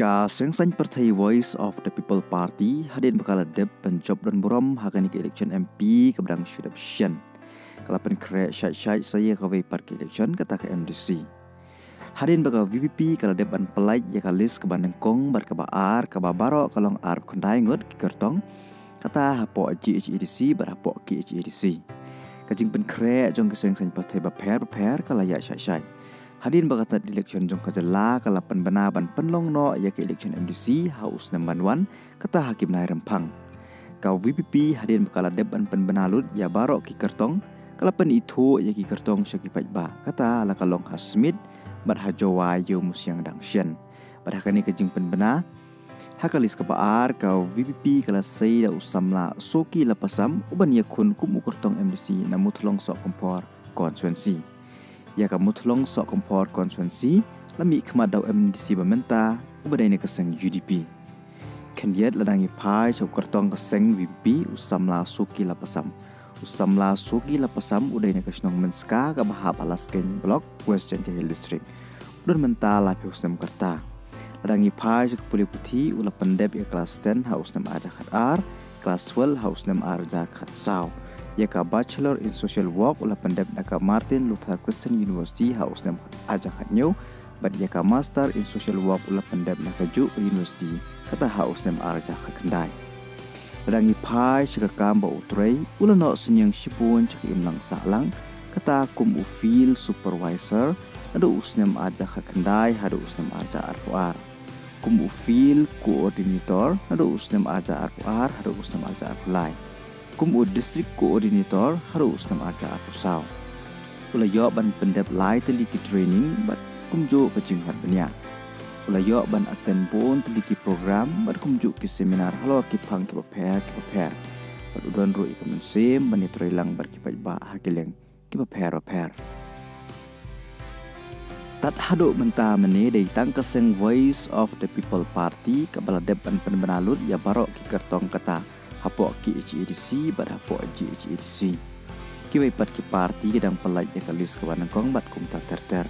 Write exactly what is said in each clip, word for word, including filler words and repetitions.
Ka seng saiñ pyrthei Voice of the People Party hadien ba ka la dep ban jop don burom ha kane ka election M P kaba dang shu dep shen, ka la pynkhreh shait shait sa ïa kawei pat ka election, kata ka M D C. Hadien ba ka V P P ka la dep ban pyllait ïa ka list kaba nyngkong bad kaba ar, kaba baroh ka long arphew khyndai ngut ki kyrtong, kata hapoh G H A D C bad hapoh K H A D C. Ka jingpynkhreh jong ki seng saiñ pyrthei bapher bapher ka la ïaid shait shait. Hadien ba ka tnat election jong ka jylla ka la pynbna ban pynlong noh ïa ka election M D C ha u snem ban wan, kata ha ki bnai rymphang. Ka V P P hadien ba ka la dep ban pynbna lut ïa baroh ki kyrtong, ka la pynithuh ïa ki kyrtong sha ki paidbah, kata la ka long ha Smit bad ha Jowai ïa u Musiang Dang Shen. Bad ha kane ka jingpynbna ha ka list kaba ar, ka V P P ka la sei da u samla Soki Lapasam uban ïakhun kum u kyrtong M D C na Muthlong Sohkymphor constituency. Ïa ka Muthlong Sohkymphor constituency la mih khmat da u M D C ba mynta, uba dei na ka seng U D P. Khyndiat la dang ïa phai sha u kyrtong ka seng V P P, u samla Soki Lapasam. U samla Soki Lapasam u dei na ka shnong Mynska kaba hap ha Laskeiñ Block, West Jaintia Hills District. U don mynta laiphew snem ka rta. La dang ïa phai sha ka pule puthi, u la pyndep ïa ka klas ten ha u snem arhajar khatar, klas twelve ha u snem arhajar khatsaw. Ïa ka Bachelor in Social Work u la pyndep na ka Martin Luther Christian University ha u snem arhajar khathynñiew, bad ïa ka Master in Social Work u la pyndep na kajuh ka university, kata ha u snem arhajar khatkhyndai. La dang ïa phai sha ka kam ba u trei, u la noh synñiang shibun sha ka imlang sahlang, kata kum u field supervisor naduh u snem arhajar khatkhyndai haduh u snem arhajar arphew ar, kum u field coordinator naduh u snem arhajar arphew ar haduh u snem arhajar arphew lai, kum u district coordinator haduh u snem arhajar arphew saw. U la ïoh ban pyndep lai tylli ki training bad kumjuh ka jingmut bniah. U la ïoh ban attend bun tylli ki program bad kumjuh ki seminar halor ki phang kiba pher kiba pher. Bad u don ruh ïa ka mynsiem ban ïatrei lang bad ki paidbah ha ki liang kiba pher bapher. Tad haduh mynta mynne dei tang ka seng Voice of the People Party kaba la dep ban pynbna lut ïa baroh ki kyrtong, kata hapoh K H A D C bad hapoh G H A D C. Kiwei pat ki party ki dang pyllait ïa ka list kaba nyngkong bad kumta ter ter.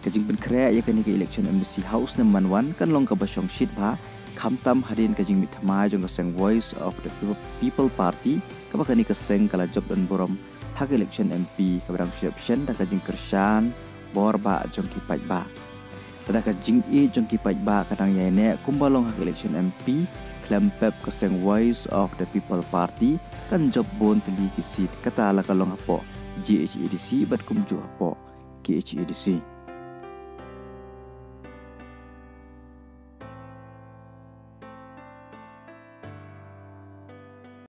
Ka jingpynkhreh ïa kane ka election M D C ha u snem ban wan kan long kaba shongshit bha, khamtam hadien ka jingmih thymmai jong ka seng Voice of the People Party, kaba kane ka seng ka la jop don burom ha ka election M P kaba dang shu dep shen da ka jingkyrshan bor bah jong ki paidbah. Lada ka jingïeit jong ki paidbah ka dang ïaineh kumba long ha ka election M P, khlem pep ka seng Voice of the People Party kan jop bun tylli ki seat, kata la ka long hapoh G H A D C bad kumjuh hapoh K H A D C.